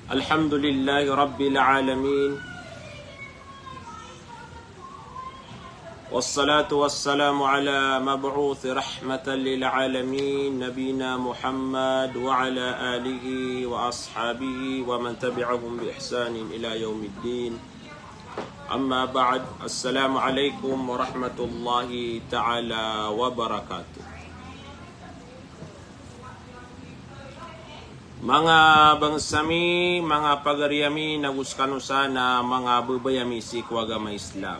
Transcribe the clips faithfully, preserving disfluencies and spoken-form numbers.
الحمد لله رب العالمين. والصلاة والسلام على مبعوث رحمة للعالمين نبينا محمد وعلى آله وأصحابه ومن تبعهم بإحسان إلى يوم الدين. أما بعد، السلام عليكم ورحمة الله تعالى وبركاته. Manga bangsa mi, manga pagari ami, nago sekano san a manga babay ami sii ko agama Islam.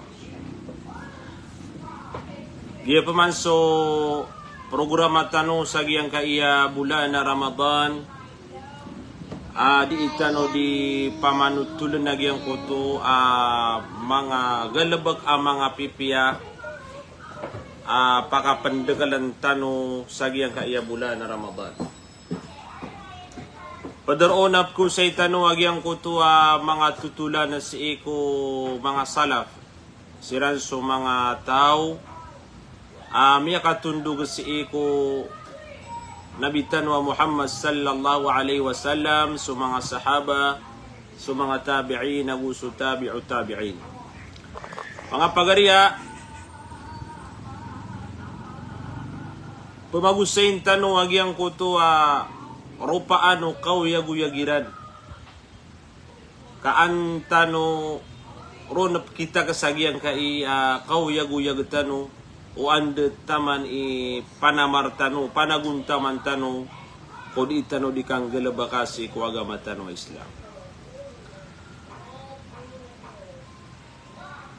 Giya peman so programa tano sa giyangkaya bolan a Ramadan, a dii tano di pamanotolen a giyangkoto a manga galebek a manga pipiya a pakapendekelen tano sa giyangkaya bolan a Ramadan. Pederoon a pekosay tano a giyangkoto a manga totolan sii ko manga salaf. Siran so manga taw a miyakatondog sii ko Nabi tano a Muhammad sallallahu alaihi wasallam, so manga sahaba, so manga tabi'in, ago so tabi'ut tabi'in. Manga pagari a, pemagosayin tano a giyangkoto a ropaan o kaoyagoyag iran. Ka an tano ron pekitag sa giyangkai a kaoyagoyag tano, o anda taman i panamar tano, panagontaman tano, ko dii tano di kanggalebeka sii ko agama tano a Islam.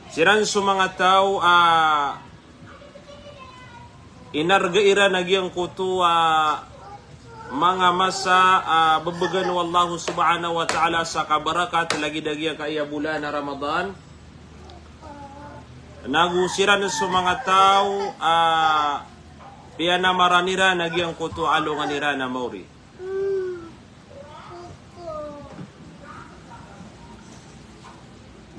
Siran so manga taw a inarga iran a giyangkoto a manga masa a bebegan o Allah subhanahu wa ta'ala sa kabarakat lagid a giyangkaya bolan a Ramadan. Nago siran so manga taw a piyanamaran iran a giyangkoto a alongan iran a maori.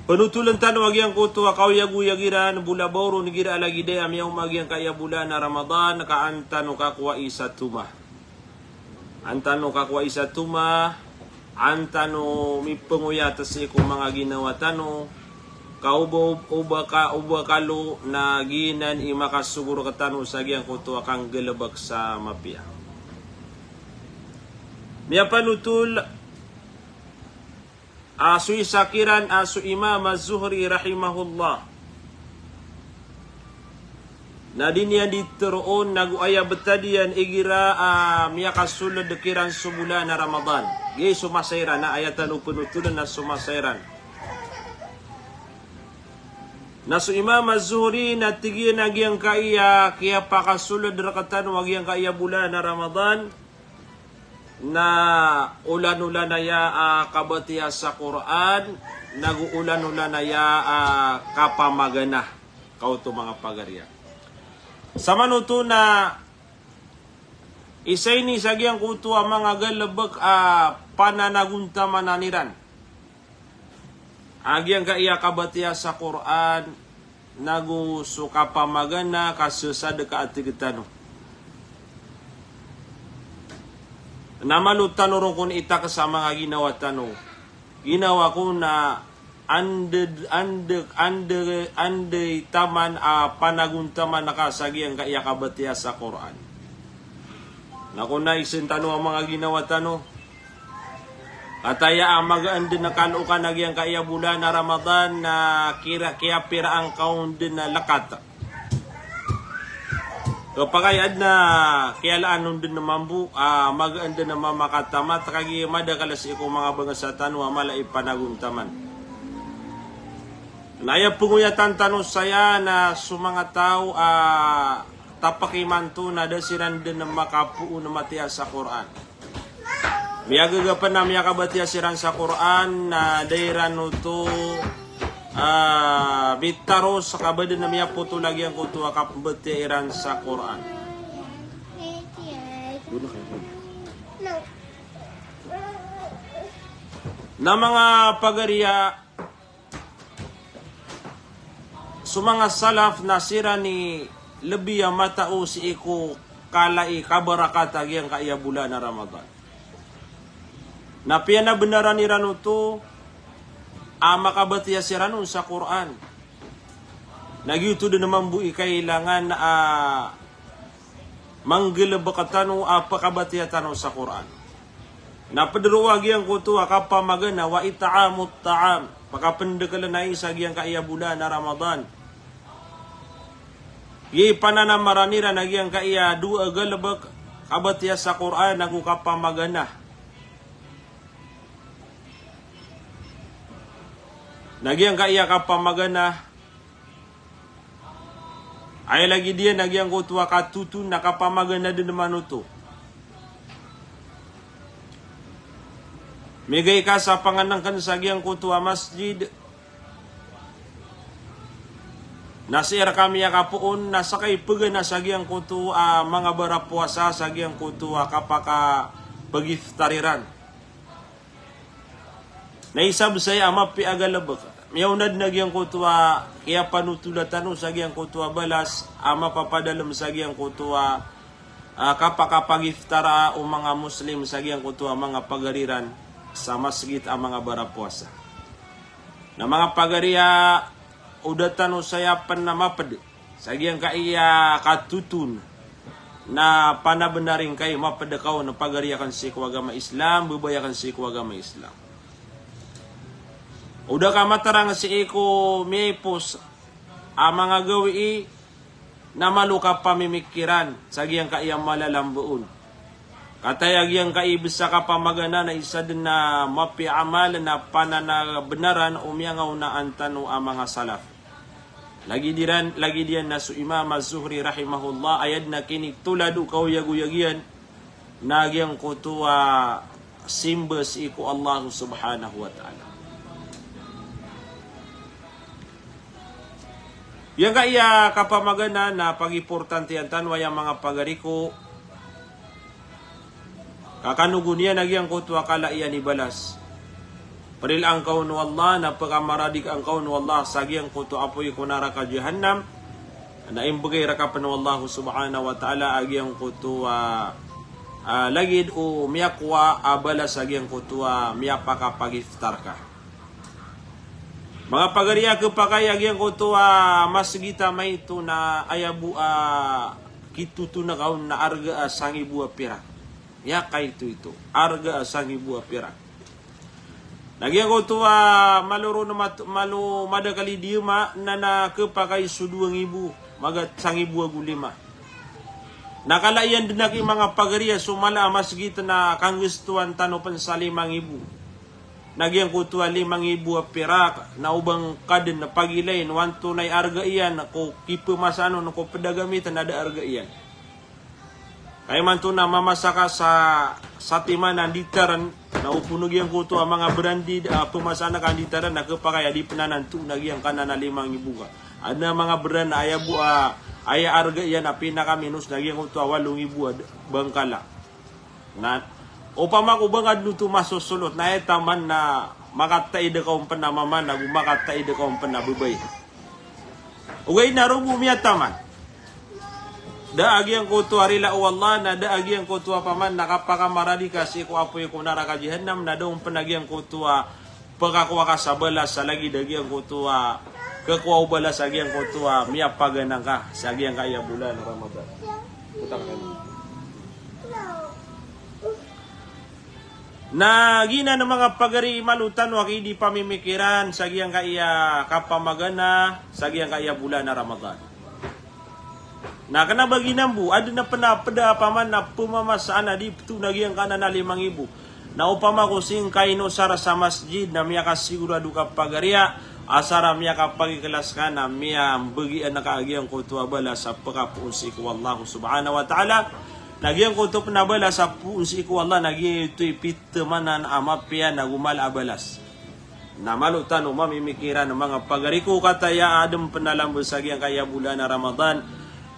Penotolen tano a giyangkoto a kaoyagoyag iran, bo la ba oron igira a lagid aya a miyaoma a giyangkaya bolan a Ramadan, ka an tano kakowai sa toma. An tano kakowai sa toma, an tano mipengoyat sii ko manga ginawa tano, ka o ba, o ba ka, o ba kalo na giyanan i makasogo rektano sa giyangkoto a kanggalebek sa mapiya. Miyapanotol a so isa kiran a so Imam Az-Zuhri rahimahullah, na di niyan di teroon nago aya betad iyan igira a miyakasold kiran so bolan a Ramadan. Giya so masa iran a aya tano penotolen na so masa iran. Na so Imam Az-Zuhri na tig iyan a giyangkaya kiyapakasold rektano a giyangkaya bolan a Ramadan na olan-olan aya a kabatiya sa Qur'an, nago olan-olan aya a kapamagana. Kaoto manga pagari a, samanoto na isa ini sa giyangkoto a manga galebek a pananagontamanan iran a giyangkaya kabatiya sa Qur'an, nago so kapamagana, kasesadka a tig tano. Na malo tano ron kon itakes a manga ginawa tano. Ginawa ko na anda, anda, anda, anda i taman a panagontaman ka sa giyangkaya kabatiya sa Qur'an. Na kon na isen tano a manga ginawa tano. Kataya a magaan den a kalokan a giyangkaya bolan a Ramadan na kira, kiyapiraan ka on den a lekat. Kapakay aden a kiyalaan on den a mambo a magaan den a mamakatamat, kagiya madakel sii ko manga bangsa tano a mala i panagontaman. Na aya pengoyatan tano saya na so manga taw a tapak imanto na da siran den a makapoon a matiya sa Qur'an. Miyagagapen a miyakabatiya siran sa Qur'an, na da iran oto, ah, bitaros ka ba den a miyapotol a giyangkoto a kapembatiya iran sa Qur'an. Na manga pagari a, so manga salaf na siran i lebi a matao sii ko kala i kabarakat a giyangkaya bolan a Ramadan. Na piyanabenaran iran oto a makabatiya siran on sa Qur'an. Na giyoto den mambo i kailangan a manggalebek tano a pekabatiya tano sa Qur'an. Na ped roo a giyangkoto a kapamagana, wa it'amut ta'am, pekapendekelen ai sa giyangkaya bolan a Ramadan. Giya i pananamaran iran a giyangkaya dowa a galebek, kabatiya sa Qur'an ago kapamagana. Na giyangkaya kapamagana, aya lagid iyan a giyangkoto a katoton na kapamagana den man oto. Migay ka sa pangenengken sa giyangkoto a masjid. Na sii reka miyakapoon na seka i pegana sa giyangkoto a manga barapowasa sa giyangkoto a kapakapegiftar iran. Na isa besaya a mapiya a galebek. Miyaona den a giyangkoto a kiyapanotola tano sa giyangkoto a balas a mapapadalem sa giyangkoto a, a, kapakapagiftara o manga Muslim sa giyangkoto a manga pagari ran sa masgit a manga barapowasa. Na manga pagari a oda tano saya pen a maped sa giyangkaya katoton na panabenaring kai maped kaon pagari aken sii ko agama Islam, bebay aken sii ko agama Islam. Oda ka matarang sii ko miyaipos a manga gawii na malo ka pamimikiran sa giyangkaya malalambeon. Kataya giyangkaya bes a kapamagana na isa den a mapiya a amal na pananabenaran o miyangaonaan tano a manga salaf. Lagid iran, lagid iyan na so Imam Az-Zuhri rahimahullah, aya den a kinitolad o kaoyagoyag iyan na giyangkoto a simba sii ko Allah subhanahu wa ta'ala. Giyangkaya kapamagana na pagimportantiyan tano aya manga pagari ko, ka kanogon iyan a giyangkoto a kala iyan i balas. Peril angka on o Allah, na pekamaradikaan ka on o Allah sa giyangkoto a apoy ko naraka Jahannam. Na imbegay reka pen o Allah subhanahu wa ta'ala a giyangkoto a, a, lagid o miyakowa a balas a giyangkoto a miyapakapagiftar ka. Manga pagari a kepakay a giyangkoto a masgit a maito na aya bo a kitoton ka on na arga a sangibo a pirak. Miyakaito ito. Arga a sangibo a pirak. Na giyangkoto a malo ron mat-, malo madakal i diyama na, na kepakay so dowa ngibo, magat sangibo ago lima. Na kala iyan den aki manga pagari a so mala a masgit na kanggestoan tano pen sa lima ngibo. Na giyangkoto a lima ngibo a pirak, na o ba ngka den pagilay o antonaa i arga iyan ko kipemasanon ko ped a gamit na da arga iyan. Ka imanto na mamasa ka sa, sa timan a nditaren, na opama giyangkoto a manga branded a pemasanan ka nditaren, na kepakay a di pen anan to na giyangkanan a lima ngibo ka. Aden a manga brand a aya bo a, aya arga iyan a pinakaminos na giyangkoto a walo ngibo a d-, bangkala. Na opama ko ba ngka den oto masosolot, na aya taman na makataid ka on pen a mama, na go makataid ka on pen a bebay. Ogaid na roo bo miyataman. Da a giyangkoto a rila o Allah, na da a giyangkoto a paman na kapakamaradika sii ko apoy ko naraka Jahannam, na da on pen a giyangkoto a pekakowa ka sa balas sa lagid a giyangkoto a kekowa o balas a giyangkoto a miyapagana ngka sa giyangkaya bolan Ramadan. Utang ka. Na giyanan a manga pagari, malo tano aki di pamimikiran sa giyangkaya kapamagana sa giyangkaya bolan a Ramadan. Na kena ba giyanan bo, aden a pen a peda a paman na pemamasaan a di petoon a giyangkanan a lima ngibo. Na opama ko sii ngka inosar sa masjid na miyakasigorado ka pagari a asar a miyakapagikelas ka na miyambegian ka a giyangkoto a balas a pekapoon sii ko Allah subhanahu wa ta'ala. Na giyangkoto pen a balas a poon sii ko Allah na giyoto i pitemanan a mapiya na go mala a balas. Na malo tano mamimikiran manga pagari ko, kataya aden pen a lamba sa giyangkaya bolan a Ramadan.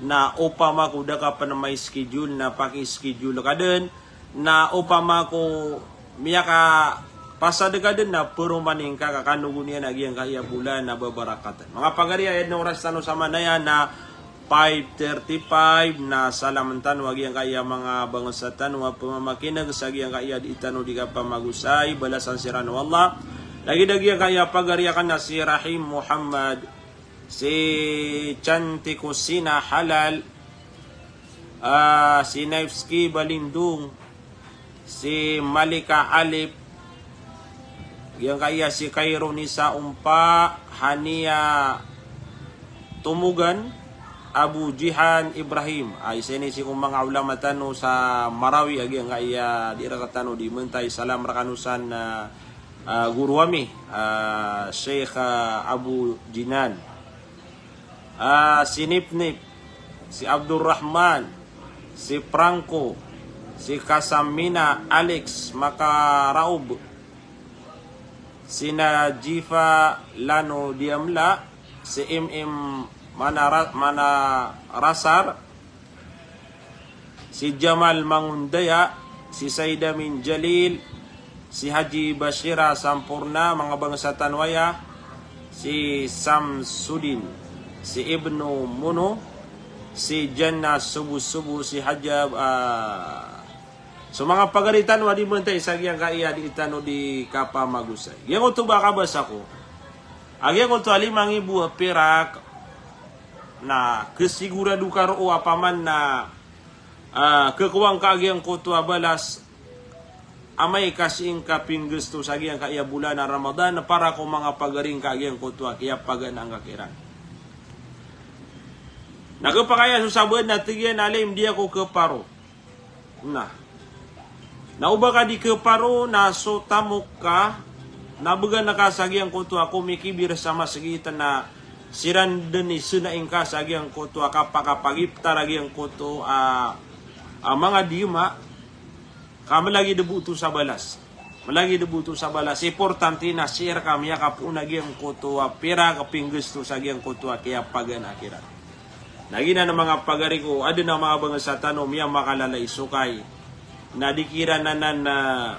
Na opama ko da ka pen maischedule na pakischedule ka den. Na opama ko miyakapasad ka den na peromani ngka ka kanogon iyan a giyangkaya bolan a babarakatan. Manga pagari, aya den a oras tano sa manaya na five thirty-five. Na salam tano a giyangkaya manga bangsa tano a pamamakineg sa giyangkaya dii tano di kapamagosay, balasan siran o Allah. Lagid a giyangkaya pagari akn na si Rahim Muhammad, si Chantico Sina Halal, ah, si Naifski Balindong, si Malika Alip, giyangkaya si Khairunisa Ompa, Hania Tomogan, Abu Jihan Ibrahim. Ah, isa ini sii ko manga ulama tano sa Marawi a giyangkaya dii rktano dii mentay. Salam rkano san, ah, ah, goro ami, ah, Sheikh, ah, Abu Jinan. Ah, si Nipnip, si Abdul Rahman, si Franco, si Kasamina, Alex Makaraob, si Najifa Lano Diamla, si M M Manara-, Manarasar, si Jamal Mangundaya, si Said Amin Jalil, si Haji Bashira Samporna, manga bangsa tano aya, si Samsudin, si Ibnu Muno, si Janna Subu-subu, si Haja, ah, so manga pagari tano a dii mentay sa giyangkaya dii tano di kapamagosay. Giyangkoto ba kabasa ko a giyangkoto a lima ngibo a pirak, na kesigurado ka roo a paman na, ah, kekowang ka a giyangkoto a balas amay ka sii ngka pinggesto sa giyangkaya bolan a Ramadan para ko manga pagari ngka a giyangkoto a kiyapaganaan ka kiran. Na kepakay a so sabaad na tig iyan a alim di ako keparo. Na, na o ba ka di keparo na so tamok ka, na began ka sa giyangkoto a komikibir sa masgit na siran den i senai ngka sa giyangkoto a kapakapagiptar a giyangkoto a, a manga diyoma, ka melagid bo oto sa balas. Melagid bo oto sa balas. Importante na sii rka miyakapoon a giyangkoto a pirak a pinggesto sa giyangkoto a kiyapaganaan kiran. Na giyanan a manga pagari ko, aden a manga bangsa tano miyamakalala i sokay. Na di kiran anan, ah,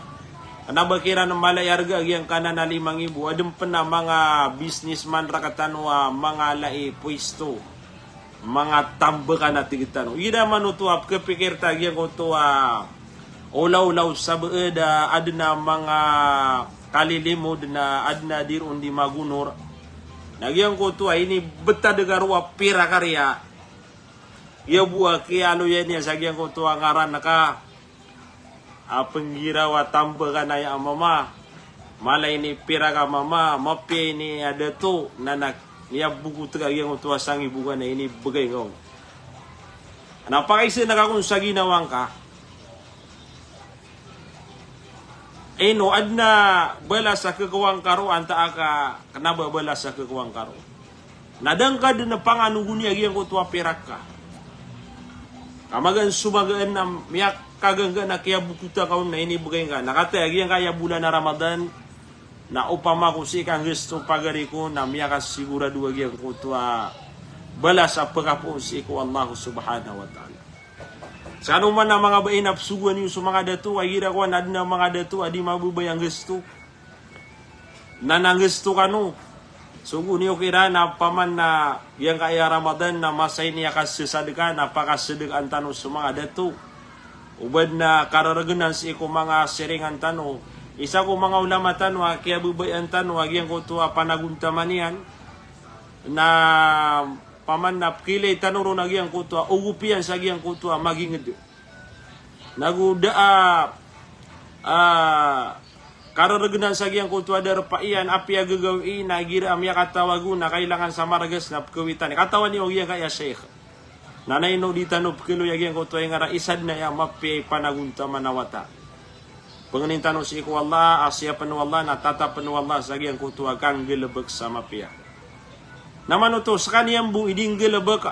kena ba kiran mala i arga a giyangkanan a lima ngibo, aden pen a manga businessman rktano a mangala i pwesto, manga tambekan a tig tano. Ida man oto a pekepikir ta a giyangkoto a olaola o sabaad a aden a manga kalilimod na aden a di ron di magonor. Na giyangkoto a inibetad ka roo a pirak a riya, iya bo a kiyaaloya niyan sa giyangkoto a ngaran ka a penggiraw a tambekan aya a mama. Mala ini pirak a mama, mapiya ini a dato, na na, niyabogot ka giyangkoto a sangibo ka na inibegay ngka on. Na pakaisa na ka kon sa ginawa ngka. Ino, aden a balas a kekowang ka roo antaa ka kena ba balas a kekowang ka roo. Na da ngka den a panganogon iyan a giyangkoto a pirak ka. Ka magaan so magaan a miyakagangga na kiyabokotan ka on na inibegay ngka. Na kataya a giyangkaya bolan a Ramadan, na opama ko sii ka nggesto pagari ko na miyakasigurado a giyangkoto a balas a pekapoon sii ko Allah Subhanahu wa Ta'ala. Skano man a manga bai na pesogoan iyo so manga dato, a igira kowan aden a manga dato a di mababaya nggesto. Na na nggesto kano. Sogoon iyo kiran a paman na giyangkaya Ramadan na masa ini a kasesadka na pakasadkaan tano so manga dato. O ba den a kareregenan sii ko manga siringan tano. Isa ko manga ulama tano a kiyababayaan tano a giyangkoto a panagontaman iyan. Na paman na pekiilay tano ron a giyangkoto a ogop iyan sa giyangkoto a maginged. Nago da a, ah, kareregenan sa giyangkoto a darpa iyan, apiya gagawii na igira a miyakatawag on na kailangan sa margas na pekawitan. Katawan iyo giyangkaya Sheikh. Na na ino di tano pekeloya giyangkoto a ingaran, isa den aya mapiya i panagontaman a wata. Pengenin tano sii ko Allah, a siyapen o Allah, na tatapen o Allah sa giyangkoto a kanggalebek sa mapiya. Na manoto, sekaniyan bo i di nggalebek,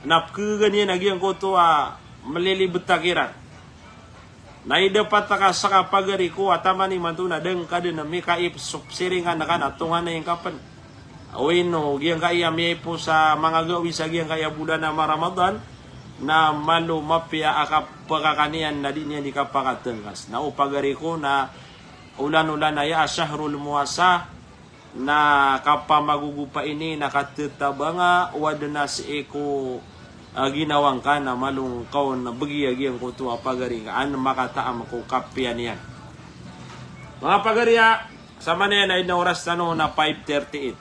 na pekegan iyan a giyangkoto a melilibet a kiran. Na i dapat ka seka pagari ko a taman imanto na da ngka den a mikaip so pesiringan ka na tonganay ngka pen. Oway no, giyangkaya miyaipos a manga gawii sa giyangkaya bolan a Ramadan, na malo mapiya a kapekakan iyan na di niyan di kapakatengkas. Na o pagari ko na olan-olan aya a shahrul muwasa, na kapamagogopa ini na katetabanga o aden a sii ko a ginawa ngka na malo ngka on begi a giyangkoto a pagari ngka an makataam ko kapiya niyan. Manga pagari a, samanaya na ino oras tano na five thirty-eight.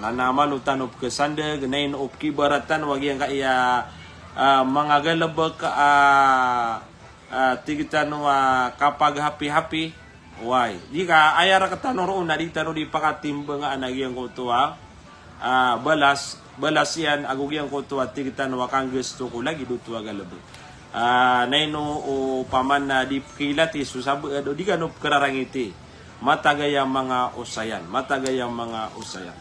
Na, na malo tano pekesandeg, na ino o pekibarat tano a giyangkaya, ah, manga galebek, ah, ah, tig tano a kapaghapi-hapi. Way. Di ka aya rektano roo na di tano di pakatimbang a giyangkoto a, ah, balas, balas iyan ago giyangkoto a tig tano a kanggesto ko lagid oto a galebek. Ah, na ino opama na di pekilati so sabaad o di kano pekerarangiti. Matag aya manga osayan, matag aya manga osayan.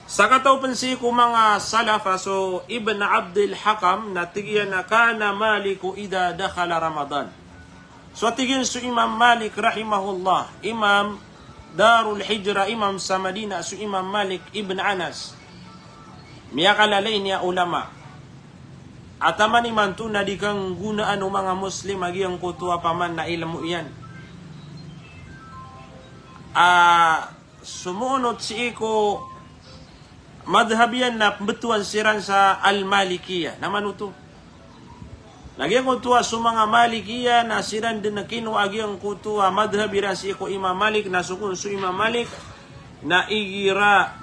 Sakataw pen sii ko manga salaf a so Ibn Abdil Hakam na tig iyan a kana Maliku idha dakhala Ramadan. So tig iyan so Imam Malik rahimahullah, Imam Darul Hijrah, Imam sa Madinah, so Imam Malik ibn Anas. Miyakalalay niya ulama. A taman imanto na di kanggonaan o manga Muslim a giyangkoto a paman na ilmo iyan. A somoonot sii ko madhab iyan na pembetowan siran sa Al-Malikiyah. Na mano oto? Na giyangkoto a so manga Malikiyah na siran den kinowa a giyangkoto a madhab iran sii ko Imam Malik, na so kon so Imam Malik na igira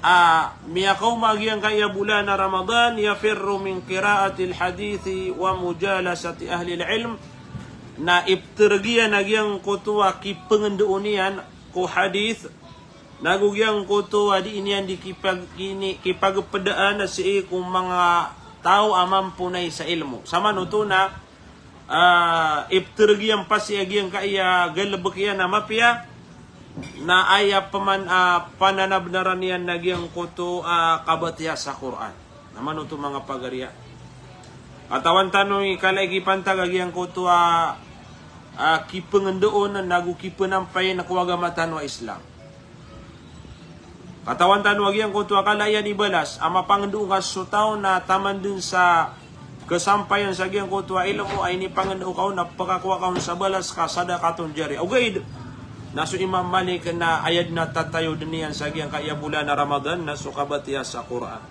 a miyakaoma a giyangkaya bolan a Ramadan, yafirru min qira'atil hadithi wa mujalasati ahlil ilm, na iptereg iyan a giyangkoto a kipengendoon iyan ko hadith, nago giyangkoto a dii niyan di kipag-, ini, kipagpedaan sii ko manga taw a mamponay sa ilmo. Sa mano oto na, ah, iptereg iyan pasi a giyangkaya galebek iyan a mapiya, na aya peman-, ah, pananabenaran iyan na giyangkoto a kabatiya sa Qur'an. Na mano oto manga pagari a. Katawan tano i kala i kipantag a giyangkoto a, ah, kipengendoon nago kipenampayan ko agama tano a Islam. Katawan tano a giyangkoto a kala iyan i balas a mapangendoon ka so taw na taman den sa kesampayan sa giyangkoto a ilmo a inipangendoon ka on na pekakowa ka on sa balas ka sadaqatun jariyah. Ogaid na so Imam Malik na aya den a tatayoden iyan sa giyangkaya bolan a Ramadan na so kabatiya sa Qur'an.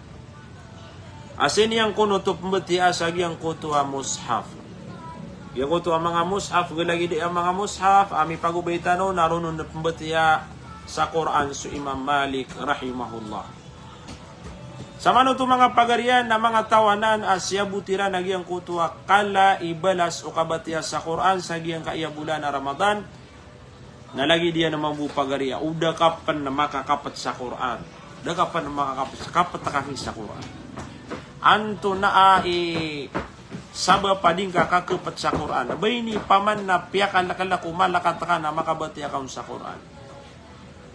A sii niyan kon oto pembetiya sa giyangkoto a mushaf. Giyangkoto a manga mushaf, galagid a manga mushaf a mipagobay tano na roo on pembetiya sa Qur'an so Imam Malik rahimahullah. Sa mano oto manga pagari a, na manga taw anan a siyabot iran a giyangkoto a kala i balas o kabatiya sa Qur'an sa giyangkaya bolan a Ramadan. Na lagid iyan mambo pagari a, o da ka pen makakapet sa Qur'an. Da ka pen makakapet, kapet ka pen sa Qur'an. Antonaa i sabap a di ngka kakepet sa Qur'an? Ba ini paman na piyakalekelek o malekat ka na makabatiya ka on sa Qur'an.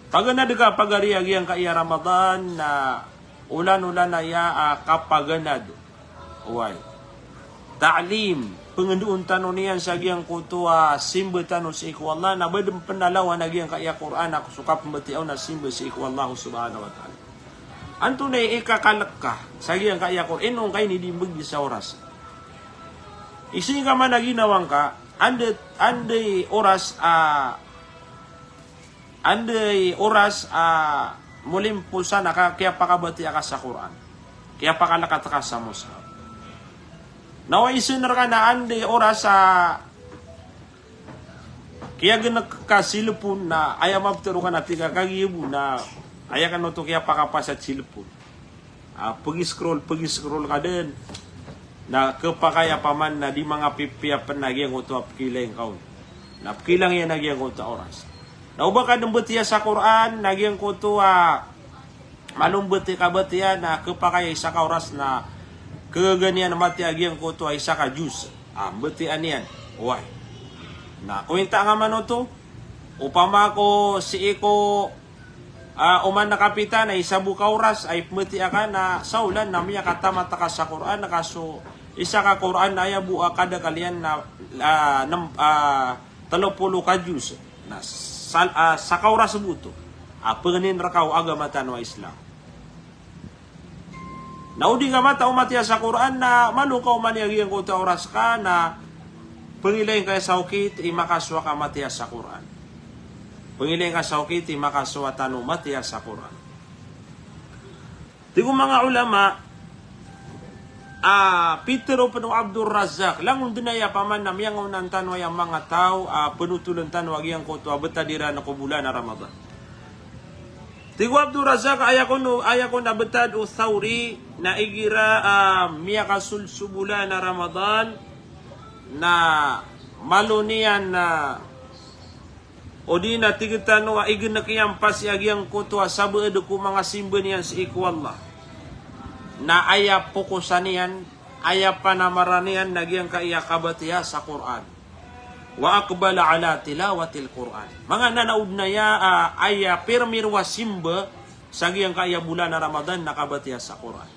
Paganad ka pagari a giyangkaya Ramadan na olan-olan aya a kapaganad. Oway. Ta'lim, pengendoon tano niyan sa giyangkoto a simba tano sii ko Allah, na ba den pen a lawan a giyangkaya Qur'an a so kapembetiya on a simba sii ko Allah subhanahu wa ta'ala. Antonaa i ikakalek ka sa giyangkaya Qur'an, ino ngka ini di mbegi sa oras? Isii ngka man a ginawa ngka, anda, anda i oras a Anda i oras a molimpo san a ka, kiyapakabatiya ka sa Qur'an, kiyapakalekat ka sa mushaf. Na oway, isii rka na anda i oras a kiyagenek ka silpon na aya mapetero ka na tig ka kagiya bo na aya kano oto kiyapakapasad silpon. Ah, pegi-scroll, pegi-scroll ka den. Na kepakay a paman na di mangapipiya pen a giyangkoto a pekilang ka on. Na pekilang iyan a giyangkoto a oras. Na o ba ka den mbetiya sa Qur'an, na giyangkoto a malo mbetiya ka betiya, na kepakay a isa ka oras na kegaga niyan matiya a giyangkoto a isa ka juz. Ah, mbetiya niyan. Oway. Na kointa nga man oto, opama ko sii ko Ah, oman na kapitan a isa bo ka oras a ipembetiya ka na sa olan na miyakatamat ka sa Qur'an, ka so isa ka Qur'an na aya bo a kadakal iyan na, ah, nem-, ah, telo polo ka juz. Na sal-, ah, sa ka oras bo oto. Ah, pengnin rka o agama tano a Islam. Na o di ngka mataw matiya sa Qur'an na malo ka oman i a giyangkoto a oras ka na pengilay ngka sa okit i makasowa ka matiya sa Qur'an. Pengilay ngka sa okit i makasowa tano matiya sa Qur'an. Tig o manga ulama, a, pitharo pn o Abdul Razzaq, langon dn aya paman na miyangaoona tano aya manga taw a pnotholn tano a giyangkoto a btad iran ko bolan a Ramadan. Tig o Abdul Razzaq, aya kon, aya kon a btad o Thawri, na igira a miyakasold so bolan a Ramadan, na malo niyan na, odi na tig tano a ignk iyan pasi a giyangkoto a sabaad ko manga simba niyan sii ko Allah. Na aya pokosan iyan, aya panamaran iyan na giyangkaya kabatiya sa Qur'an. Wa aqbala ala tilawatil Qur'an. Manga nanaod na aya, a, aya pirmiro a simba sa giyangkaya bolan a Ramadan na kabatiya sa Qur'an.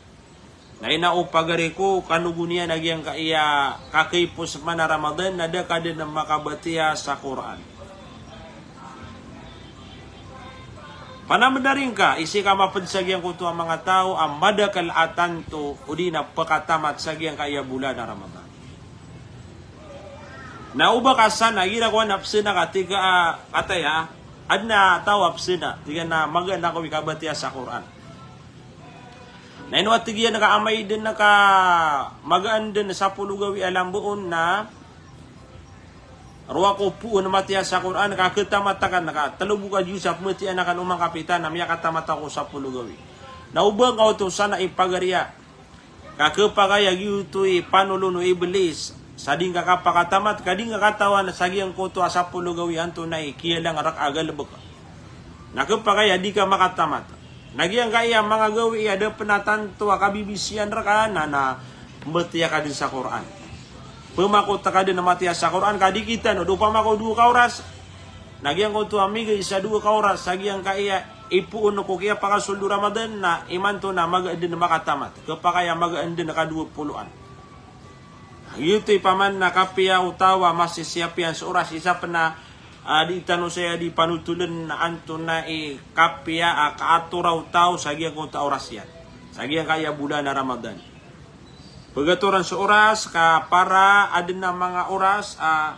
Na ino o pagari ko, kano go niyan a giyangkaya kakaipos man a Ramadan na da ka dn makabatiya sa Qur'an. Panamdaring ka, isi ka mapd sa giyangkoto a manga taw a madakl a tanto odi na pkatamat sa giyangkaya bolan a Ramadan. Na oba ka san a igira ko a na psna ka tig ka, a, kataya, adn a taw a psna, tig iyan a magaan ako i kabatiya sa Qur'an. Na ino a tig iyan ka amay dn ka magaan dn sapolo gawii a lamboon na rowak o poon matiya sa Qur'an, ka khatamat akan ka tlo bo ka juz a pmatiya akan o manga kapitan, na miyakatamat ako sapolo gawii. Na oba ngka oto san a ipagariya, ka khapakay a giyoto i panolon o Iblis, sa di ngka kapakatamat, ka di ngka katawan sa giyangkoto a sapolo gawii antonaa i kiyalang rka a galbk. Na khapakay a di ka makatamat. Na giyangkaya manga gawii a da pn a tanto a kabibisiyan rka na, na mbatiya ka dn sa Qur'an. Pmakot ka dn matiya sa Qur'an, ka di kitano, da opama ko dowa ka oras. Na giyangkoto a migay sa dowa ka oras sa giyangkaya ipoon ko kiyapakasold o Ramadan, na imanto na magaan dn makatamat. Khapakay a magaan dn ka dowa polo an. Giyoto i paman na kapiya o taw a masisiyapiyan so oras, isa pn a, a, di tano saya di panotholn na antonaa i kapiya a kaatora o taw sa giyangkoto a oras iyan. Sa giyangkaya bolan a Ramadan. Pagatoran so oras, ka para adn a manga oras a,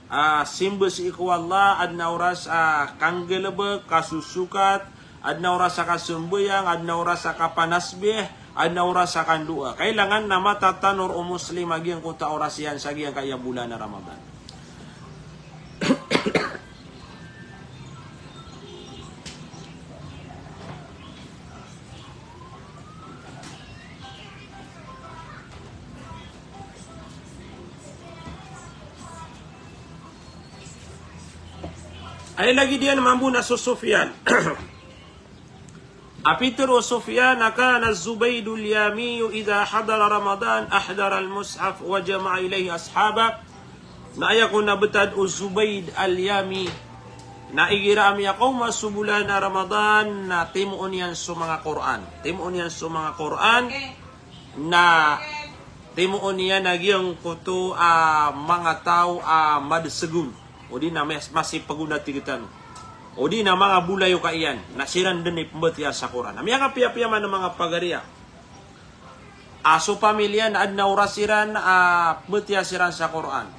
a, simba sii ko Allah, adn a oras a kanggalbk, kasosokat, adn a oras a kasambayang, adn a oras a kapanasbih, adn a oras a kandoa. Kailangan na matatanor o Muslim a giyangkoto a oras iyan sa giyangkaya bolan a Ramadan. Aya lagid iyan mambo na so Sufyan. A pitharo o Sufyan a kana Zubayd al-Yami idha hadara Ramadan ahdara al-mushaf wa jama'a ilayhi ashabah. Na aya kon a btad o Zubayd al-Yami, na igira a miyakaoma so bolan a Ramadan, na timoon iyan so manga Qur'an. Timoon iyan so manga Qur'an, na timoon iyan a giyangkoto a manga taw a madsegon. O di na mas-, masipagona tig tano. O di na manga bolayoka iyan, na siran dn i pmbatiya sa Qur'an. Na miyakapiyapiya man a manga pagariya. A so pamilya na adn a oras iran a pmbatiya siran sa Qur'an.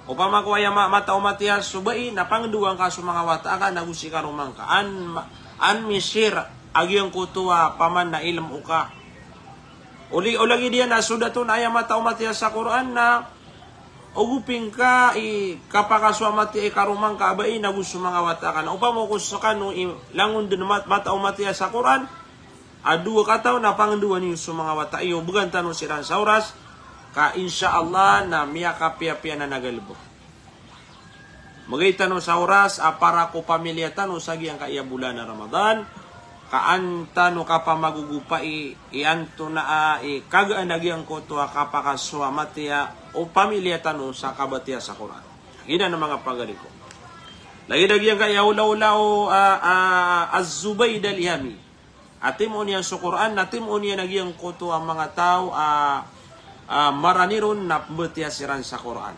Opama ko aya ma-, mata o matiya so bai, na pangndowaan ka so manga wata aka nago si karoma ngka. An ma-, an mi-share a giyangkoto a paman na ilmo ka. Oli, o lagid iyan a so dato na aya mata o matiya sa Qur'an na ogoping ka i kapakasowa matiya i karoma ngka a bai nago so manga wata aka. Na opama ko skano i langon dn mat-, mata o matiya sa Qur'an, a dowa kataw na pangndowaa niyo so manga wata iyo, bgan tano siran sa oras, ka insha Allah na miyakapiyapiya na nagalbk. Mbgay tano sa oras a para ko pamilya tano sa giyangkaya bolan a Ramadan, ka an tano kapamagogopai i antonaa i kagaan a giyangkoto a kapakasowa matiya o pamilya tano sa kabatiya sa Qur'an. Giyanan a manga pagari ko. Lagid a giyangkaya olaola o, a, a, Az-Zubayd al-Yami. A timoon iyan so Qur'an, na timoon iyan a giyangkoto a manga taw a, a, marani ron na pmbatiya siran sa Qur'an.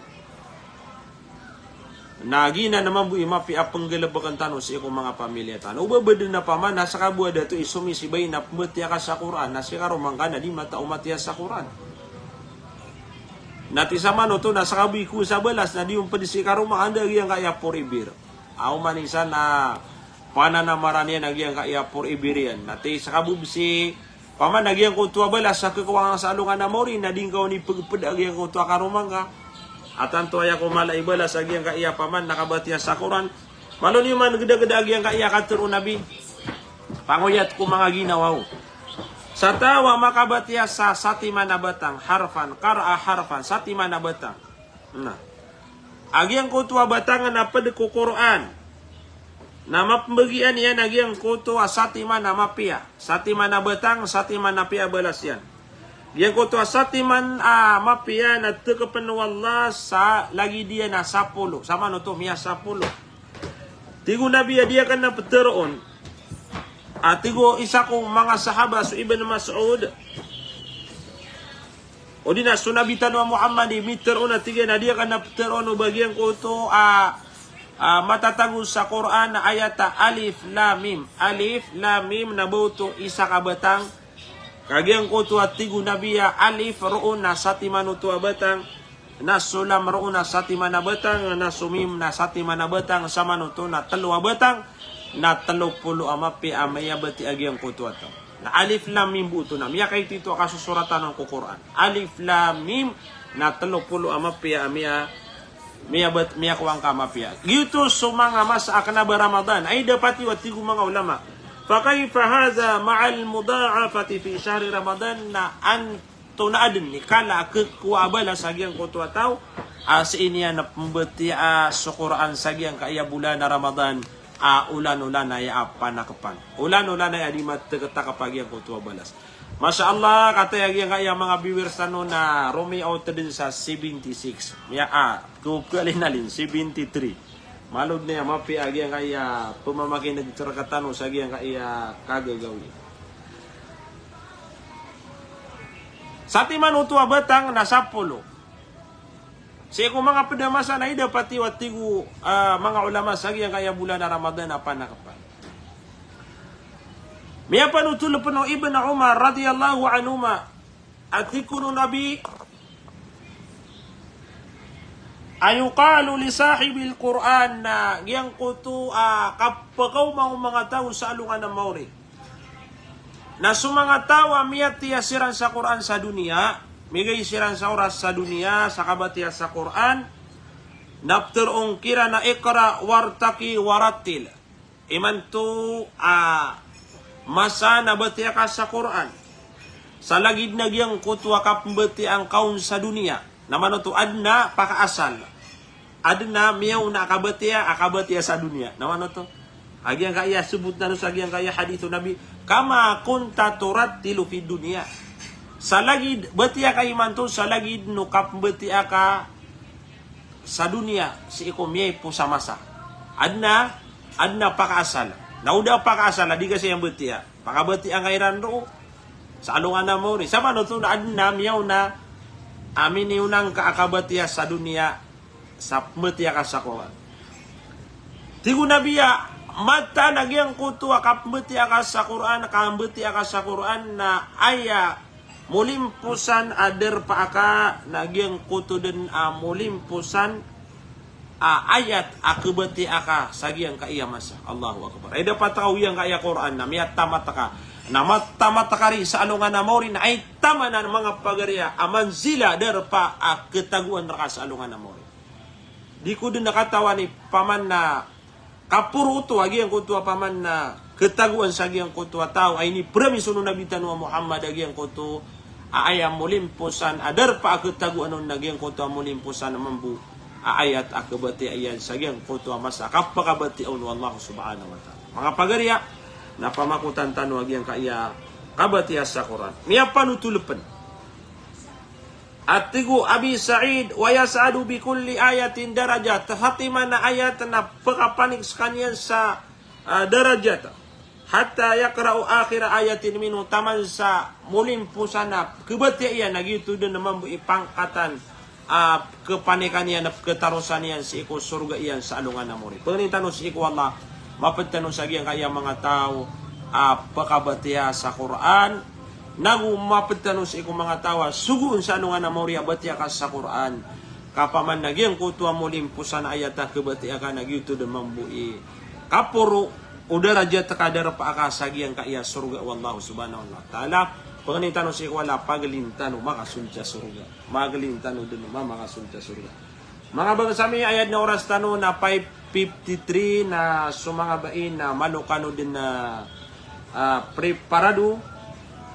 Na giyanan mambo i mapiya a pnggalbkn tano sii ko manga pamilya tano. O ba bdn a paman na ska bo a dato i somisiba i na pmbatiya ka sa Qur'an, na si karoma ngka na di mata o matiya sa Qur'an. Na tisamanoto na ska bo i ko sa balas na di ompd si karoma ngka, anda giyangkaya pori bir. Aw manisan a pananamarani iyan a giyangkaya pori bir iyan. Na ti ska bo bs i Paman a giyangkoto a balas a kekowang sa alongan a maori na di ngka on ipegped a giyangkoto a karoma ngka a tanto aya ko mala i balas a giyangkaya paman na kabatiya sa Qur'an. Malo niyo man gedageda a giyangkaya katero o Nabi. Pangoyat ko manga ginawa o. Sa taw a makabatiya sa satiman a batang, harfan, qara'a harfan, satiman a batang. Na. A giyangkoto a batang na ped ko Qur'an. Na mapembegian iyan a giyangkoto a satiman a mapiya. Satiman a batang, satiman a piya a balas iyan. Giyangkoto a satiman a mapiya na tekepen o Allah sa lagid iyan a sapolo. Samanoto miya sapolo. Tig o Nabi a di aken a peteroon. A tig o isa ko manga sahaba so Ibn Mas'ud. O di na so Nabi tano a Muhammad i miteroon a tig iyan a di aken a peteroon o ba giyangkoto a, a matatago sa Qur'an a ayat a alif lam mim. Alif lam mim na ba oto isa ka batang. Ka giyangkoto a tig o Nabi a alif roo na satiman oto a batang. Na so lam roo na satiman a batang, na so mim na satiman a batang, samanoto na telo a batang, na telo polo a mapiya a miyabatiya a giyangkoto a taw. Na alif lam mim bo oto na miyakaito a kasosoratan on ko Qur'an. Alif lam mim na telo polo a mapiya a miya, miyabat-, miyakowang ka mapiya. Giyoto so manga masa a kena ba Ramadan. Ay dapat iyo a tig o manga ulama. Fa kayfa hadha ma'al mudha'afati fi shahri Ramadan, na an- to na aden i kala a kekowa a balas a giyangkoto a taw a sii niyan a pembatiyaa so Qur'an sa giyangkaya bolan a Ramadan a olan-olan aya a panakepan. Olan-olan aya di mateketakep a giyangkoto a balas. Masha Allah, kataya giyangkaya manga viewers tano na romiyaot den sa seventy-six. Miya a, ko pealin-alin, seventy-three. Malo den aya mapiya a giyangkaya pemamakineg rekatano sa giyangkaya kagagawii. Satiman oto a batang na sapolo. Sii ko manga ped a masa na ida pati a tig o, ah, manga ulama sa giyangkaya bolan a Ramadan a panakepan. Miyapanothol pen o Ibn Umar radiyallahu anhuma a tig kon o Nabi a yuqalu li sahibil Qur'an, na giyangkoto a kapekaoma o manga taw sa alongan a maori. Na so manga taw a miyatiya siran sa Qur'an sa doniya, migay siran sa oras sa doniya sa kabatiya sa Qur'an, na peteroon kiran a iqra wartaqi warattil. Imanto a masa na batiya ka sa Qur'an. Sa lagid na giyangkoto a kapembatiyaan ka on sa doniya. Na manoto aden a pakaasal. Aden a miyaona a kabatiya, a kabatiya sa doniya. Na manoto. A giyangkaya sebot tano sa giyangkaya hadith o Nabi. Kama kunta turattilu fid dunya. Sa lagid, batiya ka imanto, sa lagid o kapembatiya ka sa doniya, sii ko miyaipo sa masa. Aden a, aden a pakaasal. Na o da pakaasal, a di ka saya mbatiya. Pakabatiya ngka iran roo. Sa alongan a maori. Sa manoto na aden a miyaona a miniyaona ngka a kabatiya sa doniya sa pembatiya ka sa Qur'an. Tig o Nabi a, mataan a giyangkoto a kapembatiya ka sa Qur'an, kambatiya ka sa Qur'an na aya molimposan a darpa aka na giyangkoto den a molimposan a ayat a kebatiya aka sa giyangkaya masa. Allahu Akbar. Ay dapat ka o giyangkaya Qur'an na miyatamat ka. Na matamat ka ri sa alongan a maori na ay taman a manga pagari a manzila darpa a ketagoan reka sa alongan a maori. Di ko den a katawan i paman na kaporo oto a giyangkoto a paman na ketagoan sa giyangkoto a taw a inipromise o Nabi tano a Muhammad a giyangkoto a aya molimposan a darpa a ketagoan on na giyangkoto a molimposan a mambo a ayat a kebatiya iyan sa giyangkoto a masa a kapakabatiya on o Allah subhanahu wa ta'ala. Manga pagari a, na pamakotan tano a giyangkaya kabatiya sa Qur'an. Miyapanothol pen. A tig o Abi Sa'id, "Wa yas'adu bi kulli ayatin darajah." Satiman a ayat na pekapanik sekaniyan sa, ah, darajat. "Hatta yaqra'u akhira ayatin minhu," taman sa molimposan a kebatiya iyan a giyoto den a mambo i pangkatan, ah, kepanikan iyan, ketarosan iyan sii ko sorga iyan sa alongan a maori. Pengnin tano sii ko Allah, maped tano sa giyangkaya manga taw a pekabatiya sa Qur'an, nago maped tano sii ko manga taw a sogoon sa alongan a maori a batiya ka sa Qur'an. Ka paman na giyangkoto a molimposan a ayat a kebatiya ka na giyoto den mambo i kaporo o darajat ka darpa ka sa giyangkaya sorga o Allah subhanahu wa ta'ala. Pangnin tano sii ko Allah, paglin tano makasold sa sorga. Maglin tano den ma makasold sa sorga. Manga bangsa mi, aya den a oras tano na five fifty-three na, so manga bai na malo kano den a, ah, preparado,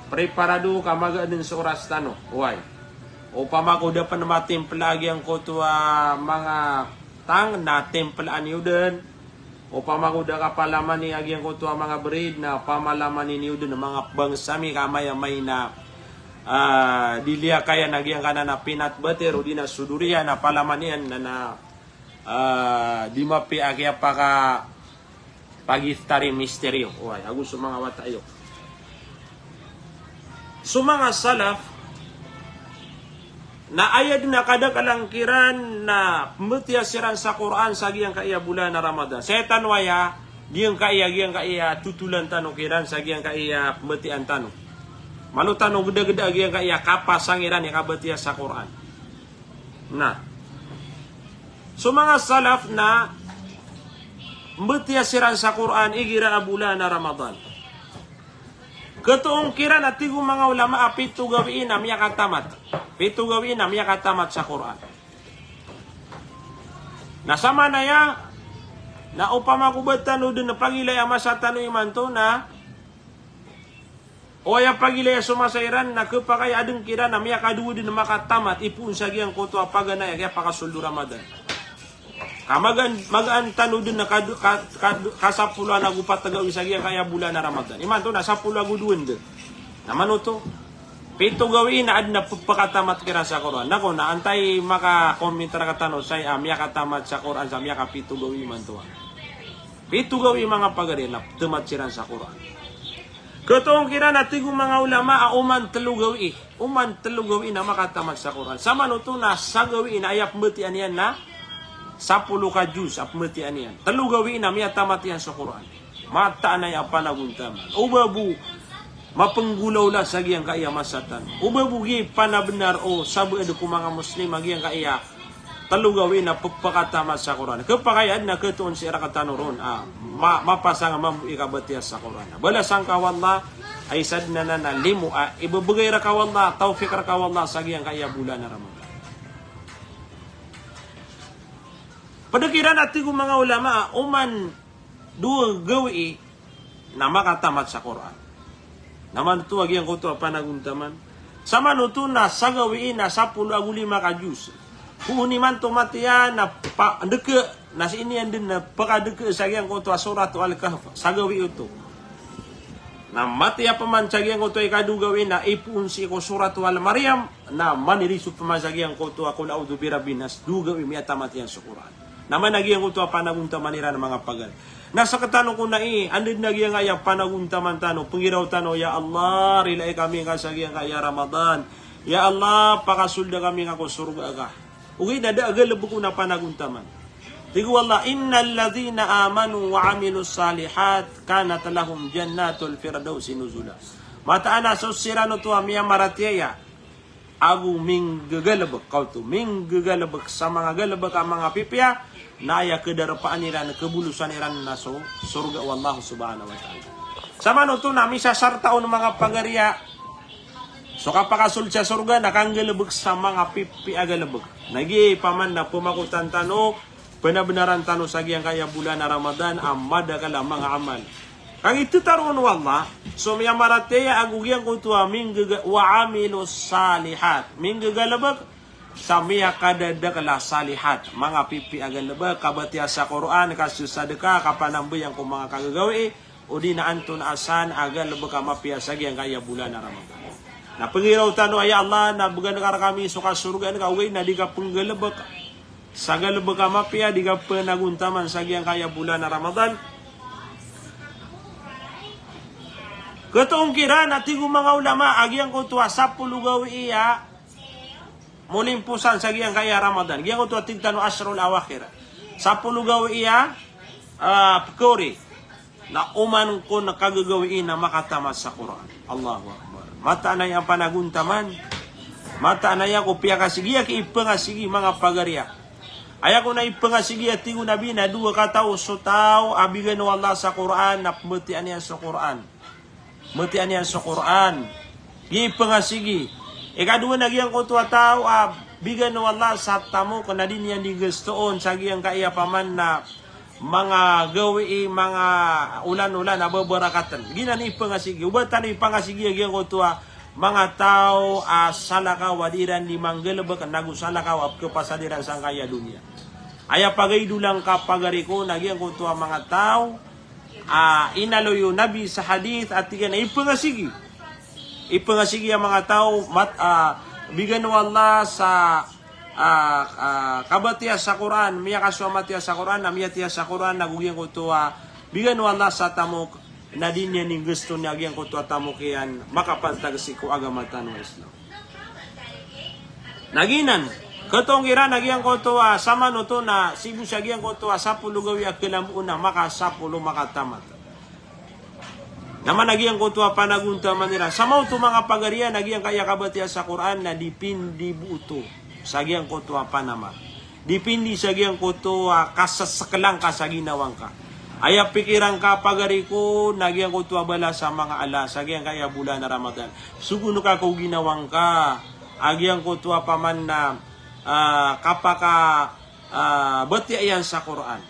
preparado ka maga den so oras tano. Oway. Opama ko da pen matimpla a giyangkoto a manga tang na timplaan iyo den. Opama ko da kapalamani a giyangkoto a manga bread na pamalamani niyo den, manga bangsa mi, ka amay-amay na, ah, di liyakayan a giyangkanan a peanut butter odi na so durian na palaman iyan na, na, ah, di mapiya a kiyapaka pagistari misteryo. Oway, ago so manga wata iyo. So manga salaf na aya den a kadaklan kiran na pembetiya siran sa Qur'an sa giyangkaya bolan a Ramadan. Sii tano aya, giyangkaya, giyangkaya totolan tano kiran sa giyangkaya pembetiyaan tano. Malo tano gedageda giyangkaya kapasang iran i kabetiya sa Qur'an. Na so manga salaf na mbetiya siran sa Qur'an igira a bolan a Ramadan. Ketoon kiran a tig o manga ulama a pito gawii na miyakatamat. Pito gawii na miyakatamat sa Qur'an. Na samanaya na opama ko ba tano den pagilaya a masa tano imanto na o aya pagilaya so masa iran na kepakay a den kiran a miyakadowa den makatamat ipoon sa giyangkoto a paganay a kiyapakasold o Ramadan. Ka magaan, magaan tano den na kad-, kad-, kad-, kasapolo ago pat a gawii sa giyangkaya bolan a Ramadan. Imanto na sapolo ago dowa den. Na manoto, pito gawii na aden a pepakatamat kiran sa Qur'an. Nako na antai makakomentar ka tano sa aya miyakatamat sa Qur'an sa miyakapito gawii imanto a. Pito gawii, manga pagari, na tamat siran sa Qur'an. Ketoon kiran a tig o manga ulama a oman telo gawii. Oman telo gawii na makatamat sa Qur'an. Samanoto na sa gawii na aya pembetiyaan iyan na sapolo ka juz a pembetiyaan iyan. Telo gawii na miyatamat iyan so Qur'an. Mataan aya panagontaman. O ba bo mapenggolawla sa giyangkaya masa tano. O ba bo gii panabenar o sabaad ko manga Muslim a giyangkaya telo gawii na pepakatamat sa Qur'an. Kepakay a aden a ketoon sii rektano ron a ma-, mapasang a mambo i kabetiya sa Qur'an. Balasan ka o Allah a isa den anan a limo a ibebegay reka o Allah, tawfiq reka o Allah sa giyangkaya bolan a Ramadan. Ped kiran a tig o manga ulama a oman dowa gawii na makatamat sa Qur'an. Na manoto a giyangkoto a panagontaman. Samanoto na sa gawii na sapolo ago lima ka juz. Poon imanto matiya na pa-, ndeke, na sii niyan den na pekadeke sa giyangkoto a Surat Al-Kahf. Sa gawii oto. Na matiya peman sa giyangkoto a ikadowa gawii na ipoon sii ko Surat Al-Maryam. Na maniriso peman sa giyangkoto a Qul a'udhu birabbin nas. Dowa gawii miyatamat iyan so Qur'an. Na mana giyangkoto a panagontaman iran, manga pagari. Na sekatano ko nai, anda den a giyangkaya panagontaman tano, pengiraw tano, ya Allah, rilai kami ngka sa giyangkaya Ramadan. Ya Allah, pakasolda kami ngka ko sorga ka. Ogaid na da a galebek on a panagontaman. Tig o Allah, "Innal ladhina amanu wa amilus salihat kanat lahum jannatul firdausi nuzula." Mataan a so siran oto a miyamaratiyaya ago minggegalebek, kaoto, minggegalebek sa manga galebek a manga pipiya, na aya kedarpaan iran, kebolosan iran na so sorga o Allah subhanahu wa ta'ala. Samanoto na misasarta on, manga pagari, a so kapakasold sa sorga na kanggalebek sa manga pipiya a galebek. Na giya paman na pemakotan tano, penabenaran tano sa giyangkaya bolan a Ramadan a madakel a manga amal. Kagiya tetaroon o Allah so miyamaratiyaya ago giyangkoto a minggaga-, wa amilus salihat. Minggagalebek sa miyakadadakel a salihat. Manga pipiya a galebek, kabatiya sa Qur'an, kasasadeka, kapanambayang ko manga kagagawii, odi na antonaa san a galebek a mapiya sa giyangkaya bolan a Ramadan. Na pengiraw tano, ya Allah, na began ka rekami so kasorgaan ka, ogaid na di ka penggalebek sa galebek a mapiya, di ka penagontaman sa giyangkaya bolan a Ramadan. Ketoon kiran a tig o manga ulama a giyangkoto a sapolo gawii a molimposan sa giyangkaya Ramadan. Giyangkoto a tig tano ashrul awakhir. Sapolo gawii a, ah, pekori. Na oman kon kagagawii na makatamat sa Qur'an. Allahu Akbar. Mataan aya panagontaman. Mataan aya ko piyakasigi, a kiipengasigi, manga pagari, a Aya kon a ipangasigi a tig o Nabi na dowa kataw so taw a bigan o Allah sa Qur'an na pmbatiya niyan so Qur'an. Pmbatiya niyan so Qur'an. Giya ipangasigi. Ikadowa na giyangkoto a taw a bigan o Allah sa tamok na di niyan di gastoon sa giyangkaya paman na manga gawii, manga olan-olan a babarakatan. Giyanan i ipangasigi. Oba tano ipangasigi a giyangkoto a manga taw a salakaw a di iran di manggalebek nago salakaw a pekepasad iran sangkaya doniya. Aya pagaidolan ka pagari ko na giyangkoto a manga taw a inaloy o Nabi sa hadith a tig iyan a ipangasigi. Ipangasigi a manga taw mat-, a, bigan o Allah sa, a, a, kabatiya sa Qur'an, miyakasowa matiya sa Qur'an, na miyatiya sa Qur'an, nago giyangkoto a bigan o Allah sa tamok, na di niyan inggesto niyan giyangkoto a tamok iyan makapantag sii ko agama tano a Islam. Na giyanan, ketong iran a giyangkoto a samanoto na sii bo sa giyangkoto a sapolo gawii a kelamboon na makasapolo makatamat. Na man a giyangkoto a panagontaman iran. Sa maoto manga pagari iyan a giyangkaya kabatiya sa Qur'an na dipindi bo oto sa giyangkoto a panamar. Dipindi sa giyangkoto a kasesekelan ka sa ginawa ngka. Aya pikiran ka pagari ko na giyangkoto a bala sa manga ala sa giyangkaya bolan a Ramadan. Sogoon ka ko ginawa ngka a giyangkoto a paman na, a, kapaka, a, batiya iyan sa Qur'an.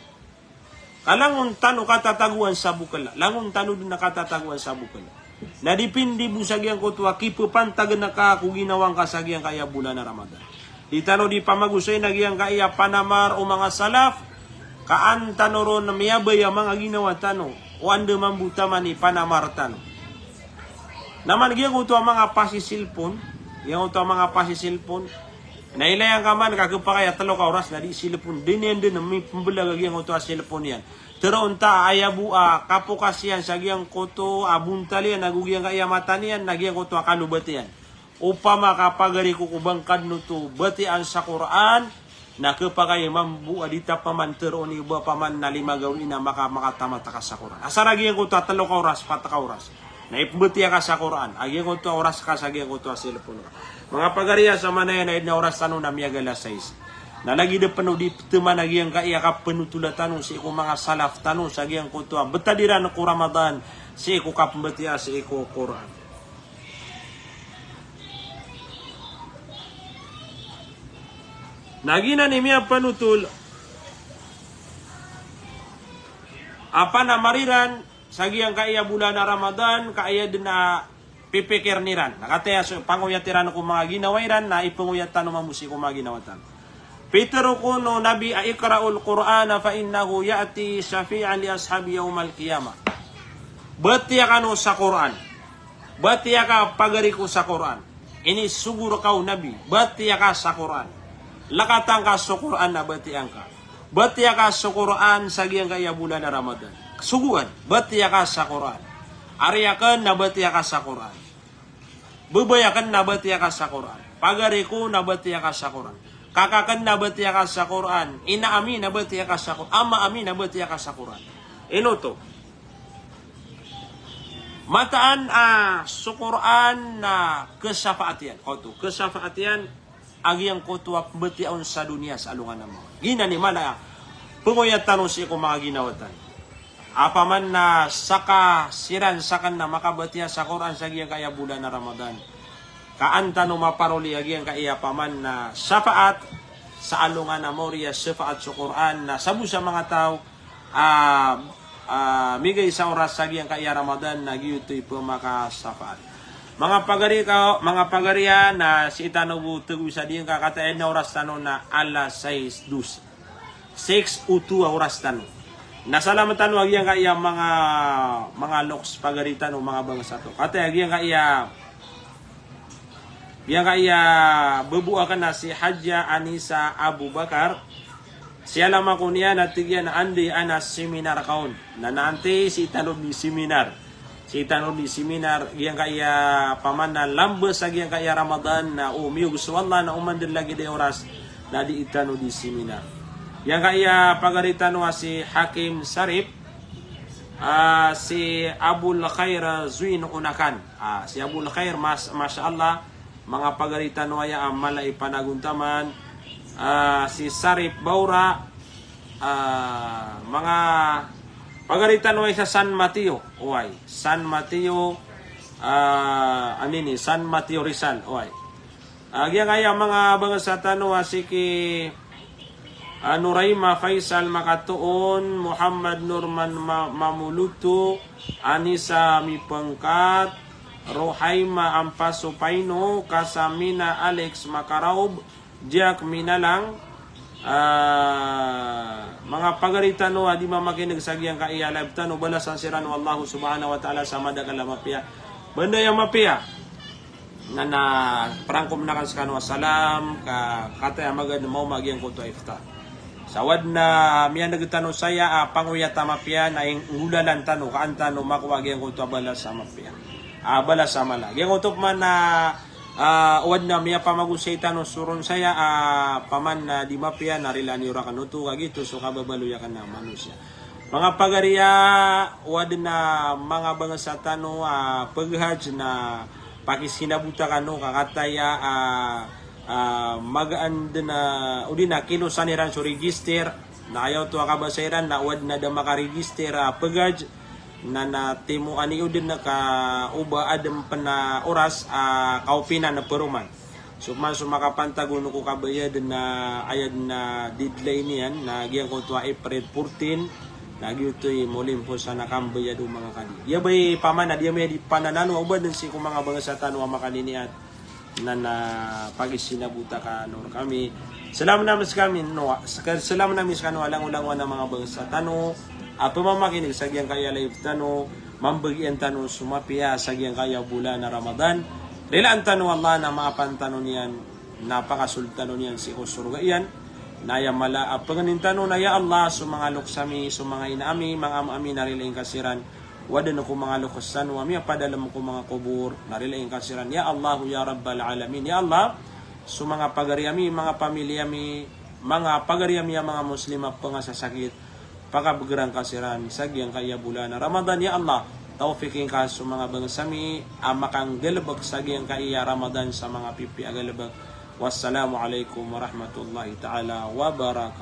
Ka langon tano katatagoan sa bokela. Langon tano den a katatagoan sa bokela. Na dipindi bo sa giyangkoto a kipepantagen ka ko ginawa ngka sa giyangkaya bolan a Ramadan. Di tano di pamagosay na giyangkaya panamar o manga salaf, ka an tano ron miyabaya manga ginawa tano, o anda mambo taman i panamar tano. Na man giyangkoto a manga pasisilpon, giyangkoto a manga pasisilpon, na ilay angka man ka kepakay a telo ka oras na di silpon, di niyan den mipembelag a giyangkoto a silpon iyan. Teroon ta aya bo a kapokas iyan sa giyangkoto a bontal iyan, ago giyangkaya mata niyan, na giyangkoto a kalobat iyan. Opama ka pagari ko ko bangkad noto batiyaan sa Qur'an, na kepakay mambo a di ta paman teroon i ba paman na lima gawii na maka, makatamat ka sa Qur'an. Asar a giyangkoto a telo ka oras, pat ka oras na ipembatiya ka sa Qur'an, a giyangkoto a oras ka sa giyangkoto a silpon ka. Manga pagari a sa manaya na id na oras tano na miyagal a sais. Na lagid a peno di peteman a giyangkaya kapenotola tano sii ko manga salaf tano sa giyangkoto a betad iran ko Ramadan, sii ko kapembatiya sii ko Qur'an. Na giyanan i miyapanotol a panamar iran sa giyangkaya bolan a Ramadan, ka aya den a pipikiren iran. Na kataya so pangoyat iran ko manga ginawa iran, na ipengoyat tano mambo sii ko manga ginawa tano. Pitero kon o Nabi a, "Iqra'ul Qur'ana fa innahu ya'ti shafi'an li ashabi yawmal qiyamah." Batiya kano sa Qur'an. Batiya ka pagari ko sa Qur'an. Inisogo reka o Nabi. Batiya ka sa Qur'an. Lekatan ka so Qur'an na batiya ngka. Batiya ka so Qur'an sa giyangkaya bolan a Ramadan. Sogoan, batiya ka sa Qur'an. Ari aken na batiya ka sa Qur'an. Bebay aken na batiya ka sa Qur'an. Pagari ko na batiya ka sa Qur'an. Kaka aken na batiya ka sa Qur'an. Ina ami na batiya ka sa Qur'an. Ama ami na batiya ka sa Qur'an. Ino oto? Mataan a so Qur'an na kesafaat iyan. Oto, kesafaat iyan a giyangkoto a pembatiya on sa doniya sa alongan a mawri. Giyanan i mala a pengoyat tano sii ko manga ginawa tano. Apaman na saka siran saken na makabatiya sa Qur'an sa giyangkaya bolan a Ramadan, ka an tano maparoli a giyangkaya apaman na safaat sa alongan a mawri a safaat so Qur'an na sabo sa manga taw a, a, migay sa oras sa giyangkaya Ramadan na giyoto i pemakasafaat. Manga pagari ka, manga pagari a, na sii tano bo tego sa diyangka, kataya na oras tano na alas sais dos. Six o two a oras tano. Na salam tano a giyangkaya manga, manga loks pagari tano, manga bangsa to. Kataya giyangkaya Giyangkaya bebo aken a si Hadja Anisa Abubakar, siyalam ako niyan a tig iyan a anda i ana seminar ka on. Na, na antai sii tano di seminar. Sii tano di seminar, giyangkaya paman na lamba sa giyangkaya Ramadan na o miyog so Allah na oman den lagid i oras na dii tano di seminar. Giyangkaya pagari tano a si Hakim Sarip, a, si Abul Khair Zuin Unakan. A, si Abul Khair, mas-, masha Allah, manga pagari tano aya a mala i panagontaman, ah, si Sarip Baura, ah, manga pagari tano ay sa San Mateo, oway, San Mateo, ah, anini, San Mateo Rizal, oway. Ah, giyangkaya manga bangsa tano a siki, ah, Nuraima Faisal Makatoon, Muhammad Nurman Ma-, Mamuluto, Anisa Mipengkat, Rohaima Ampaso Paino, Kasamina Alex Makaraob, Jack Minalang, ah, manga pagari tano a di mamakineg sa giyangkaya live tano, balasan siran o Allah subhanahu wa ta'ala sa madakl a mapiya. Banda aya mapiya. Na, na, prangkom aken sekano a salam, ka, kataya magad maoma giyangkoto a iftar. Sa o aden a miyaneg tano saya a pangoyat a mapiya, na inggolalan tano, ka an tano makowa giyangkoto a balas a mapiya. Ah, balas a mala. Giyangkoto pman a, ah, o aden a miyapamagosay tano so ron saya a, paman a di mapiya na rilaan iyo raken oto, ka giyoto so kababaloy aken a manosiya. Manga pagari a, o aden a manga bangsa tano a peghaj na pakisinabota kano ka kataya a, ah, magaan den a, odi na kilosan iran so register, na aya oto a kabasa iran na o aden a da makaregister a peghaj, na, na timoan iyo den ka oba aden pen a oras a kaopinan a peroman. So man so makapantag on ko kabayad na aya den a deadline iyan, na giyangkoto a April fourteen, na giyoto i molimpos a kambayad o manga kadi. Aya ba i paman a di ami di pananano, oba den sii ko manga bangsa tano a makanini a, na, na pakisinabota kano rekami. Salam nami sekami, no, seka-, salam nami sekano a langolangon a manga bangsa tano a pemamakineg sa giyangkaya live tano, mambagian tano so mapiya sa giyangkaya bolan a Ramadan. Rilaan tano o Allah na maapan tano niyan, na pakasold tano niyan sii ko sorga iyan. Na aya mala a pengenin tano na ya Allah, so manga loks ami, so manga ina ami, manga ama ami na rilaan ka siran. O aden ko manga loks tano a miyapadalem ko manga kobor, na rilaan ka siran. Ya Allah, ya Rabbal Alamin. Ya Allah, so manga pagari ami, manga pamilya ami, manga pagari ami a manga Muslim a pengasasakit, pakabegeran ka siran sa giyangkaya bolan a Ramadan, ya Allah. Tawfikin ka so manga bangsa mi a makanggalebek sa giyangkaya Ramadan sa manga pipiya a galebek. Wassalamu alaikum warahmatullahi ta'ala wabarakatuh.